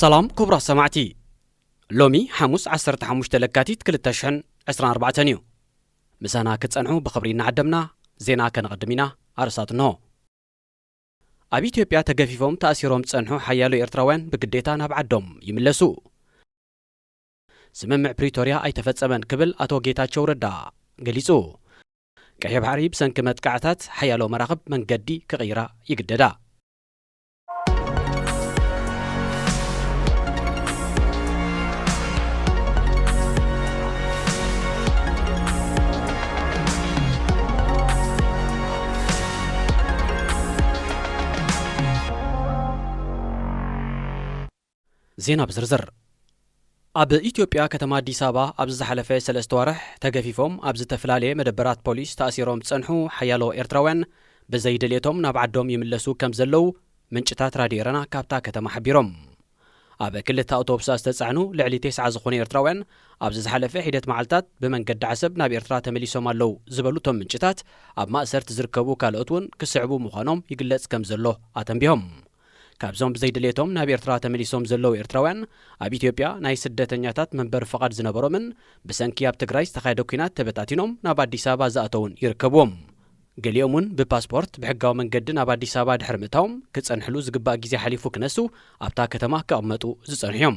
ሰላም ክቡራት ሰማዕቲ፣ ሎሚ ሓሙስ ዓሰርተ ሓሙሽተ ለካቲት ክልተ ሽሕን ዕስራን ኣርባዕተን እዩ። ምሳና ክትጸንሑ ብኽብሪ እናዓደምና፣ ዜና ከነቐድም ኢና። ኣርእስታት እንሆ። ኣብ ኢትዮጵያ ተገፊፎም ተኣሲሮም ዝጸንሑ ሓያሎ ኤርትራውያን ብግዴታ ናብ ዓዶም ይምለሱ። ስምምዕ ፕሪቶርያ ኣይተፈጸመን ክብል ኣቶ ጌታቸው ረዳ ገሊጹ። ቀይሕ ባሕሪ ብሰንኪ መጥቃዕታት ሓያሎ መራኽብ መንገዲ ክቕይራ ይግደዳ። ዜና ብዝርዝር። ኣብ ኢትዮጵያ ከተማ ኣዲስ ኣበባ ኣብዚ ዝሓለፈ ሰለስተ ወርሕ ተገፊፎም ኣብ ዝተፈላለየ መደበራት ፖሊስ ተኣሲሮም ዝጸንሑ ሓያሎ ኤርትራውያን ብዘይድልየቶም ናብ ዓዶም ይምለሱ ከም ዘለዉ ምንጭታት ራድዮ ኤረና ካብታ ከተማ ሓቢሮም። ኣብ ክልተ ኣውቶቡሳት ዝተጻዕኑ ልዕሊ ተስዓ ዝኾኑ ኤርትራውያን ኣብዚ ዝሓለፈ ሒደት መዓልታት ብመንገዲ ዓሰብ ናብ ኤርትራ ተመሊሶም ኣለዉ ዝበሉ እቶም ምንጭታት፣ ኣብ ማእሰርቲ ዝርከቡ ካልኦት እውን ክስዕቡ ምዃኖም ይግለጽ ከም ዘሎ ኣተንቢሆም። ካብዞም ብዘይድልየቶም ናብ ኤርትራ ተመሊሶም ዘለዉ ኤርትራውያን፣ ኣብ ኢትዮጵያ ናይ ስደተኛታት መንበሪ ፍቓድ ዝነበሮምን ብሰንኪ ኣብ ትግራይ ዝተኻየደ ኲናት ተበታቲኖም ናብ ኣዲስ ኣበባ ዝኣተዉን ይርከብዎም። ገሊኦም እውን ብፓስፖርት ብሕጋዊ መንገዲ ናብ ኣዲስ ኣበባ ድሕሪ ምእታዎም፣ ክጸንሕሉ ዝግባእ ግዜ ሓሊፉ ክነሱ ኣብታ ከተማ ክቕመጡ ዝጸንሑ እዮም።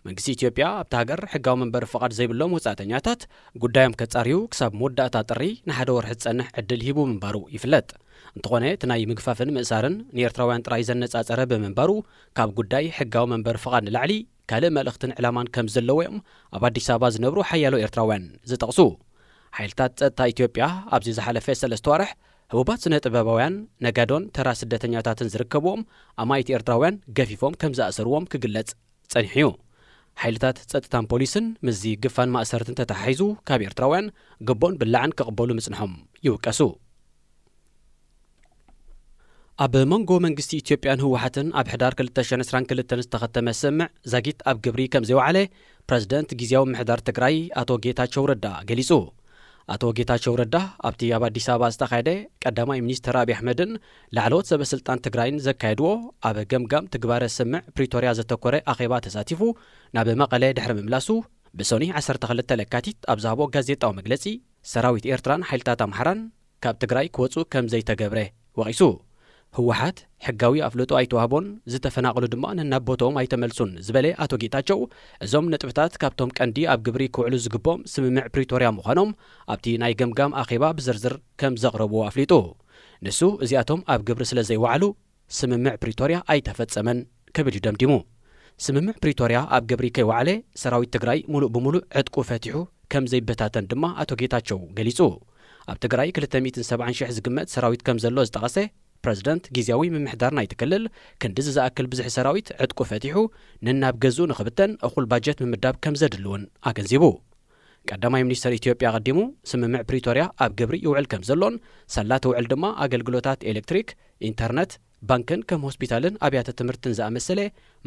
መንግስቲ ኢትዮጵያ ኣብታ ሃገር ሕጋዊ መንበሪ ፍቓድ ዘይብሎም ወጻእተኛታት ጉዳዮም ከጻርዩ ክሳብ መወዳእታ ጥሪ ንሓደ ወርሒ ዝጸንሕ ዕድል ሂቡ ምንባሩ ይፍለጥ። እንተኾነ፣ እቲ ናይ ምግፋፍን ምእሳርን ንኤርትራውያን ጥራይ ዘነጻጸረ ብምንባሩ፣ ካብ ጉዳይ ሕጋዊ መንበሪ ፍቓድ ንላዕሊ ካልእ መልእኽትን ዕላማን ከም ዘለዎ እዮም ኣብ ኣዲስ ኣበባ ዝነብሩ ሓያሎ ኤርትራውያን ዝጠቕሱ። ሓይልታት ጸጥታ ኢትዮጵያ ኣብዚ ዝሓለፈ ሰለስተ ዋርሕ ህቡባት ስነ ጥበባውያን፣ ነጋዶን ተራ ስደተኛታትን ዝርከብዎም ኣማኢት ኤርትራውያን ገፊፎም ከም ዝኣሰርዎም ክግለጽ ጸኒሑ እዩ። ሓይልታት ጸጥታን ፖሊስን ምስዚ ግፋን ማእሰርትን ተተሓሒዙ ካብ ኤርትራውያን ግቦን ብላዕን ክቕበሉ ምጽንሖም ይውቀሱ። ኣብ መንጎ መንግስቲ ኢትዮጵያን ህወሓትን ኣብ ሕዳር ክልተ ሽሕን ዕስራን ክልተን ዝተኸተመ ስምምዕ ዛጊት ኣብ ግብሪ ከም ዘይወዓለ ፕረዚደንት ግዝያዊ ምምሕዳር ትግራይ ኣቶ ጌታቸው ረዳ ገሊጹ። ኣቶ ጌታቸው ረዳ ኣብቲ ኣብ ኣዲስ ኣበባ ዝተኻየደ ቀዳማይ ሚኒስትር ኣብይ ኣሕመድን ላዕለዎት ሰበ ስልጣን ትግራይን ዘካየድዎ ኣብ ገምጋም ትግባረ ስምምዕ ፕሪቶርያ ዘተኮረ ኣኼባ ተሳቲፉ ናብ መቐለ ድሕሪ ምምላሱ፣ ብሰኑይ ዓሰርተ ክልተ ለካቲት ኣብ ዝሃቦ ጋዜጣዊ መግለጺ፣ ሰራዊት ኤርትራን ሓይልታት ኣምሓራን ካብ ትግራይ ክወጹ ከም ዘይተገብረ ወቒሱ። ህወሓት ሕጋዊ ኣፍልጦ ኣይተዋህቦን፣ ዝተፈናቐሉ ድማ ነናብ ቦታኦም ኣይተመልሱን ዝበለ ኣቶ ጌታቸው፣ እዞም ነጥብታት ካብቶም ቀንዲ ኣብ ግብሪ ክውዕሉ ዝግብኦም ስምምዕ ፕሪቶርያ ምዃኖም ኣብቲ ናይ ገምጋም ኣኼባ ብዝርዝር ከም ዘቕረብዎ ኣፍሊጡ። ንሱ፣ እዚኣቶም ኣብ ግብሪ ስለ ዘይወዓሉ ስምምዕ ፕሪቶርያ ኣይተፈጸመን ክብል እዩ ደምዲሙ። ስምምዕ ፕሪቶርያ ኣብ ግብሪ ከይወዓለ ሰራዊት ትግራይ ሙሉእ ብሙሉእ ዕጥቁ ፈቲሑ ከም ዘይበታተን ድማ ኣቶ ጌታቸው ገሊጹ። ኣብ ትግራይ ክልተ ሚእትን ሰብዓን ሺሕ ዝግመት ሰራዊት ከም ዘሎ ዝጠቐሰ ፕረዚደንት ግዝያዊ ምምሕዳር ናይቲ ክልል፣ ክንድዚ ዝኣክል ብዝሒ ሰራዊት ዕጥቁ ፈቲሑ ንናብ ገዝኡ ንኽብተን እኹል ባጀት ምምዳብ ከም ዘድሊ እውን ኣገንዚቡ። ቀዳማይ ሚኒስተር ኢትዮጵያ ኣቐዲሙ ስምምዕ ፕሪቶርያ ኣብ ግብሪ ይውዕል ከም ዘሎን፣ ሳላ እቲ ውዕል ድማ ኣገልግሎታት ኤሌክትሪክ፣ ኢንተርነት፣ ባንክን ከም ሆስፒታልን ኣብያተ ትምህርትን ዝኣመሰለ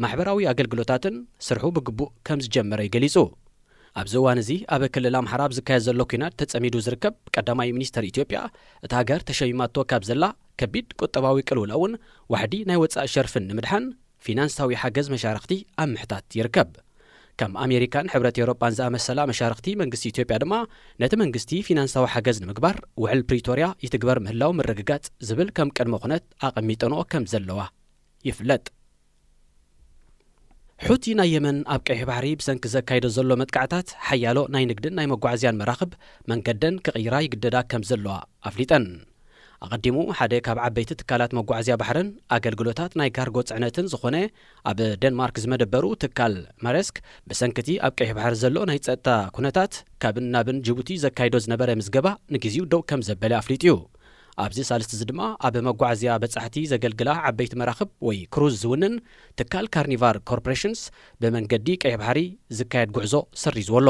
ማሕበራዊ ኣገልግሎታትን ስርሑ ብግቡእ ከም ዝጀመረ እዩ ገሊጹ። ኣብዚ እዋን እዚ ኣብ ክልል ኣምሓራ ኣብ ዝካየድ ዘሎ ኲናት ተጸሚዱ ዝርከብ ቀዳማይ ሚኒስተር ኢትዮጵያ፣ እታ ሃገር ተሸሚማቶ ካብ ዘላ ከቢድ ቁጠባዊ ቅልውላውን ዋሕዲ ናይ ወጻኢ ሸርፍን ንምድሓን ፊናንሳዊ ሓገዝ መሻርኽቲ ኣብ ምሕታት ይርከብ። ከም ኣሜሪካን ሕብረት ኤውሮጳን ዝኣመሰላ መሻርኽቲ መንግስቲ ኢትዮጵያ ድማ ነቲ መንግስቲ ፊናንሳዊ ሓገዝ ንምግባር ውዕል ፕሪቶርያ ይትግበር ምህላው ምርግጋጽ ዝብል ከም ቅድመ ኩነት ኣቐሚጠንኦ ከም ዘለዋ ይፍለጥ። ሑቲ ናይ የመን ኣብ ቀይሕ ባሕሪ ብሰንኪ ዘካይዶ ዘሎ መጥቃዕታት ሓያሎ ናይ ንግድን ናይ መጓዓዝያን መራኽብ መንገደን ክቕይራ ይግደዳ ከም ዘለዋ ኣፍሊጠን። ኣቐዲሙ ሓደ ካብ ዓበይቲ ትካላት መጓዓዝያ ባሕርን ኣገልግሎታት ናይ ካርጎ ጽዕነትን ዝኾነ ኣብ ደንማርክ ዝመደበሩ ትካል ማረስክ፣ ብሰንክቲ ኣብ ቀይሕ ባሕሪ ዘሎ ናይ ጸጥታ ኩነታት ካብን ናብን ጅቡቲ ዘካይዶ ዝነበረ ምዝገባ ንግዜኡ ደው ከም ዘበለ ኣፍሊጡ እዩ። ኣብዚ ሳልስቲ እዚ ድማ ኣብ መጓዓዝያ በጻሕቲ ዘገልግላ ዓበይቲ መራኽብ ወይ ክሩዝ ዝውንን ትካል ካርኒቫር ኮርፖሬሽንስ ብመንገዲ ቀይሕ ባሕሪ ዝካየድ ጉዕዞ ሰሪዝዎ ኣሎ።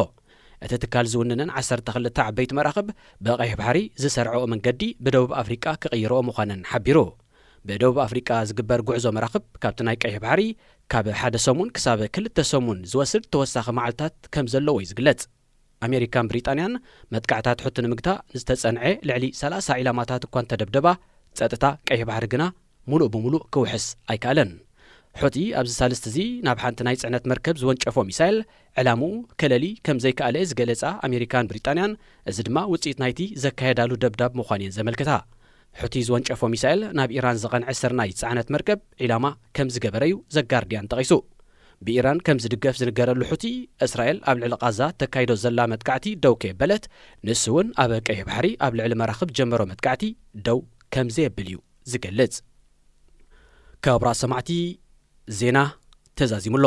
እቲ ትካል ዝውንነን ዓሰርተ ክልተ ዓበይቲ መራኽብ ብቐይሕ ባሕሪ ዝሰርዐኦ መንገዲ ብደቡብ ኣፍሪቃ ክቕይርኦ ምዃነን ሓቢሩ። ብደቡብ ኣፍሪቃ ዝግበር ጉዕዞ መራኽብ ካብቲ ናይ ቀይሕ ባሕሪ ካብ ሓደ ሰሙን ክሳብ ክልተ ሰሙን ዝወስድ ተወሳኺ መዓልታት ከም ዘለዎ እዩ ዝግለጽ። ኣሜሪካን ብሪጣንያን መጥቃዕታት ሑቲ ንምግታእ ዝተጸንዐ ልዕሊ ሰላሳ ዒላማታት እኳ እንተደብደባ፣ ጸጥታ ቀይሕ ባሕሪ ግና ሙሉእ ብሙሉእ ክውሕስ ኣይከኣለን። ሑቲ ኣብዚ ሳልስቲ እዚ ናብ ሓንቲ ናይ ጽዕነት መርከብ ዝወንጨፎ ሚሳይል ዕላምኡ ከለሊ ከም ዘይከኣለ ዝገለጻ ኣሜሪካን ብሪጣንያን፣ እዚ ድማ ውጽኢት ናይቲ ዘካየዳሉ ደብዳብ ምዃን እየን ዘመልክታ። ሑቲ ዝወንጨፎ ሚሳኤል ናብ ኢራን ዝቐንዐ ስርናይ ዝጸዓነት መርከብ ዒላማ ከም ዝገበረ እዩ ዘጋርዲያን ጠቒሱ። ብኢራን ከም ዝድገፍ ዝንገረሉ ሑቲ፣ እስራኤል ኣብ ልዕሊ ቓዛ ተካይዶ ዘላ መጥቃዕቲ ደው ከየበለት፣ ንሱ እውን ኣብ ቀይሕ ባሕሪ ኣብ ልዕሊ መራኽብ ጀመሮ መጥቃዕቲ ደው ከም ዘየብል እዩ ዝገልጽ። ክቡራት ሰማዕቲ፣ ዜና ተዛዚሙ ኣሎ።